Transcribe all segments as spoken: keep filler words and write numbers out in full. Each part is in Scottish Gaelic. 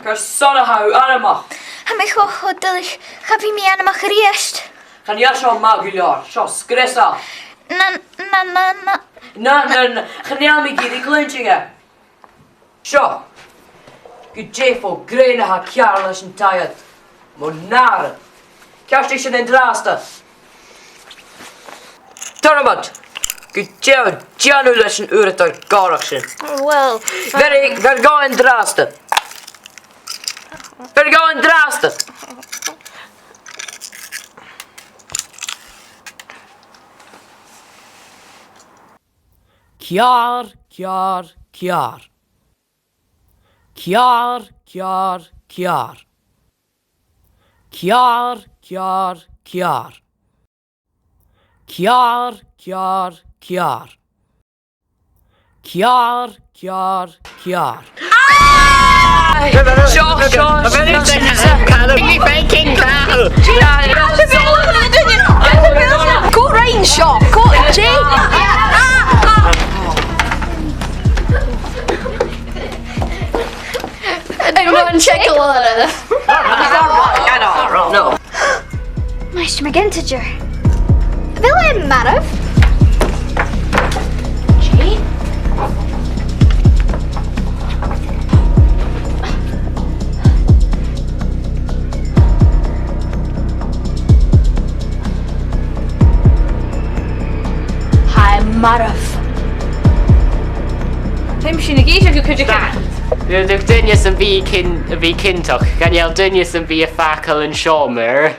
Carson a tha thu anmoch? Tha mi cho, cho duilich, cha bhi mi anmoch a-rithist. Chan eil seo math gu leòr, seo sgriosail. Na, na, na, na. Na, na, na, chan eil mi ag iarraidh cluinntinn e. Seo. Gu dè fo ghrèin a tha ceàrr leis an taigh ud? Mo nàire. Ceartaich sin an-dràsta. Tormod, gu dè tha thu a' dèanamh leis an uaireadair gòrach sin? Well, bheir, bheir dhomh e an-dràsta. Bheir dhomh e an-dràsta. Ceàrr, ceàrr, ceàrr. Ceàrr, ceàrr, ceàrr. Ceàrr, ceàrr, ceàrr. Ceàrr, ceàrr, ceàrr. Ceàrr, ceàrr, ceàrr. Seo, seo, seo. Cò rinn seo? Cò dè? An robh an t-eagal orra? No. Maighstir MacIntyre. A bheil e marbh? Dè? Tha e marbh. Tha mi a' smaoineachadh gu bheil cuideigin. Bidh, bidh duine sam bith cion-, a bhith ciontach. Chan eil duine sam bith a' fàgail an seòmair.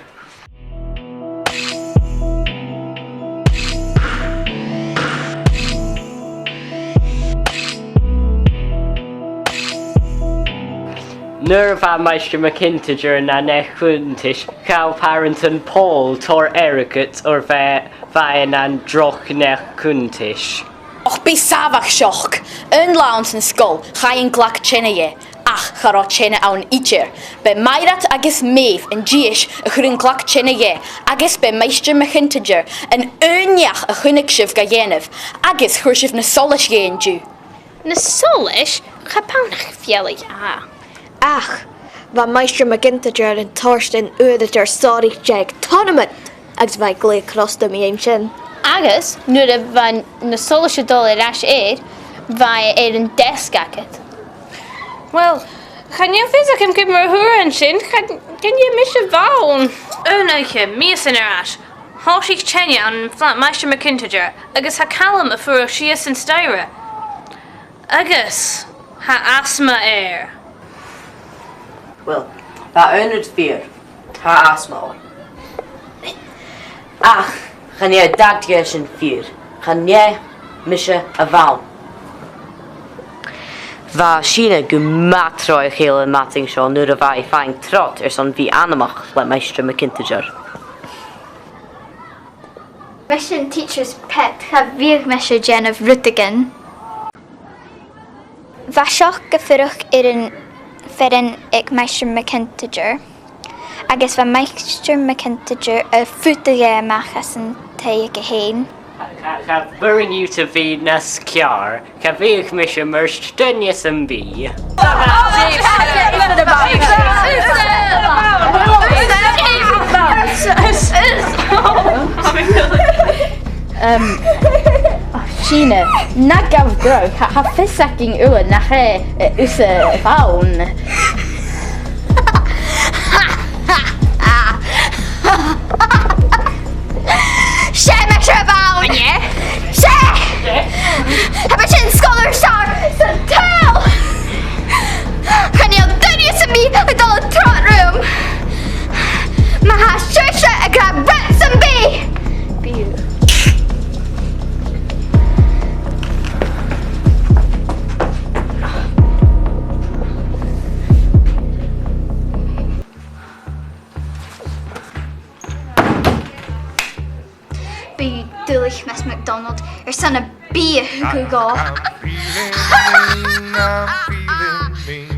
Nuair a bha Maighstir MacIntyre nan neach-cunntadh, ghabh pàrantan Pòl tòrr airgid oir bha, bha e nan droch neach-cunntadh. Och, bi sàmhach, Seoc. Aon latha anns an sgoil, chaidh an glag-teine dheth, ach cha robh teine ann idir. B' e Mairead agus Maeve an dithis a chuir an glag-teine dheth, agus b' e Maighstir MacIntyre an aon neach a chunnaic sibh ga dhèanamh, agus chuir sibh na solais dheth an-diugh. Na solais? Cha b' ann ach fealla-dhà. Ach bha Maighstir MacIntyre air an toirt dhan uaireadair sònraichte aig Tormod, agus bha e glè chrosta mu dheidhinn sin. Agus nuair a bha na solais a' dol air ais air, bha e air an deasg agad. Well, chan eil fhios agam ciamar a fhuair e an sin, chan, chan eil mise a' bhall. Aon oidhche, mìosan air ais, thòisich teine ann am flat Maighstir MacIntyre, agus tha Calum a' fuireach sìos an staidhre. Agus tha asthma air. Well, tha aon rud fìor, tha asthma oirre. Ach chan e an dad a tha sin fìor, chan e mise a bh' ann. Bha Sìne gu math troimh-a-chèile am madainn seo nuair a bha i a' faighinn trod airson a bhith anmoch le Maighstir MacIntyre. Mise an teacher's pet, cha bhiodh mise a' dèanamh rudeigin. Bha Seoc a' fuireach air an fhearann aig Maighstir MacIntyre, agus bha Maighstir MacIntyre a' fuireach a-mach às an taigh aige fhèin. Cha, cha b' urrainn dhut a bhith nas ceàrr, cha bhiodh mise a' murt duine sam bith. Um, oh, Sìne, na gabh dragh, tha, tha fios againn uile nach e, eh, thusa a bh' ann. 'S e mise a bh' ann! An e? 'S e! Tha mise an sgoilear as fheàrr san t-saoghal! Chan eil duine sam bith a' dol a trod rium! Ma tha sibhse ag ràdh rud sam bith! Bidh. Bidh duilich, Miss MacDonald, airson na bidh a thug thu dhomh. I'm feeling, I'm feeling mean.